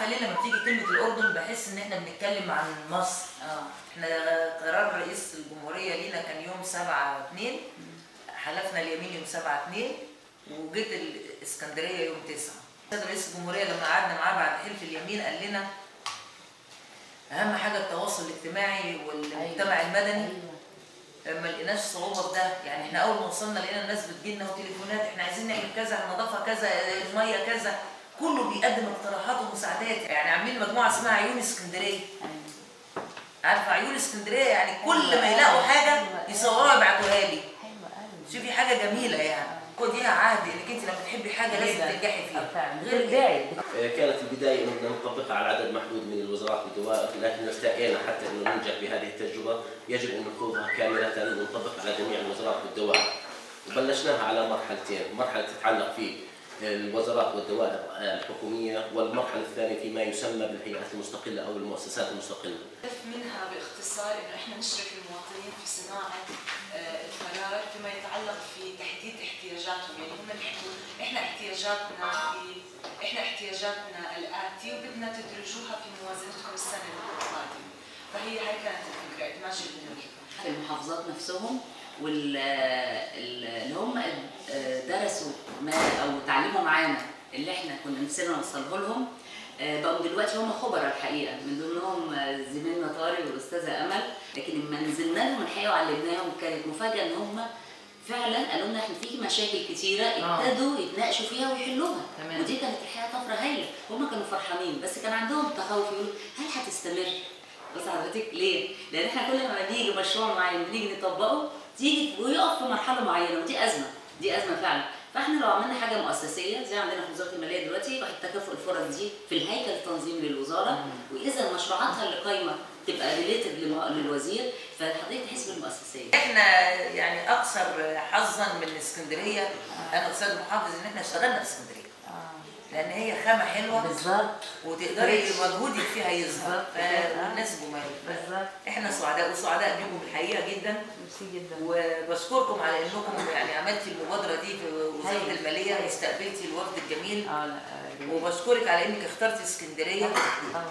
عارفه ليه لما بتيجي كلمة الاردن بحس ان احنا بنتكلم عن مصر. احنا قرار رئيس الجمهورية لينا كان يوم 7/2، حلفنا اليمين يوم 7/2 وجيت الاسكندرية يوم 9. رئيس الجمهورية لما قعدنا معاه بعد حلف اليمين قال لنا اهم حاجة التواصل الاجتماعي والمجتمع المدني. ما لقيناش صعوبة في ده، يعني احنا اول ما وصلنا لقينا الناس بتجيلنا وتليفونات، احنا عايزين نعمل كذا، النظافة كذا، المية كذا، كله بيقدم اقتراحات ومساعدات. يعني عاملين مجموعة اسمها عيون اسكندرية. عارفه عيون اسكندرية؟ يعني كل ما يلاقوا حاجة يصوروها يبعتوها لي. شوفي حاجة جميلة يعني. خديها عهد انك انت لما تحبي حاجة لازم تنجحي فيها. غير داعي. كانت البداية انه بدنا نطبقها على عدد محدود من الوزارات والدوائر، لكن ارتئينا حتى انه ننجح بهذه التجربة يجب ان نخوضها كاملة ونطبقها على جميع الوزارات والدوائر. وبلشناها على مرحلتين، مرحلة تتعلق في الوزارات والدوائر الحكومية، والمرحلة الثانية فيما يسمى بالهيئات المستقلة أو المؤسسات المستقلة. الهدف منها باختصار إنه إحنا نشرك المواطنين في صناعة القرار فيما يتعلق في تحديد احتياجاتهم، يعني هم بيحكوا إحنا احتياجاتنا الآتي وبدنا تدرجوها في موازنتكم السنة القادمة، فهي هاي كانت الفكرة، إدماج البنود. في المحافظات نفسهم واللي هم درسوا ما او تعلموا معانا اللي احنا كنا نفسنا نوصله لهم، بقوا دلوقتي هم خبراء الحقيقة، من ضمنهم زميلنا طارق والاستاذه امل. لكن لما نزلنا لهم الحقيقة وعلمناهم كانت مفاجاة ان هم فعلا قالوا لنا احنا في مشاكل كتيرة ابتدوا يتناقشوا فيها ويحلوها. تمام. ودي كانت الحقيقة طفرة هايلة، هم كانوا فرحانين بس كان عندهم تخوف، يقولوا هل هتستمر؟ بس حضرتك ليه؟ لان احنا كل ما بنيجي مشروع معين بنيجي نطبقه تيجي ويقف في مرحلة معينة، ودي ازمة، دي ازمة فعلا. فاحنا لو عملنا حاجة مؤسسيه زي عندنا في وزارة المالية دلوقتي، واحد تكافؤ الفرص دي في الهيكل التنظيمي للوزارة، واذا مشروعاتها اللي قايمة تبقى related للوزير، فحضرتك تحس بالمؤسسيه. احنا يعني اكثر حظا من اسكندرية، انا استاذ محافظ ان احنا اشتغلنا في اسكندرية. لان هي خامة حلوة بالظبط، وتقدري مجهودك فيها يظهر، فالناس جمال. بالظبط. احنا سعداء وسعداء بيكم الحقيقة جدا. ميرسي جدا، وبشكركم على انكم يعني عملتي المبادرة دي في وزارة المالية واستقبلتي الوفد الجميل. لا، وبشكرك على انك اخترتي اسكندرية. طبعا.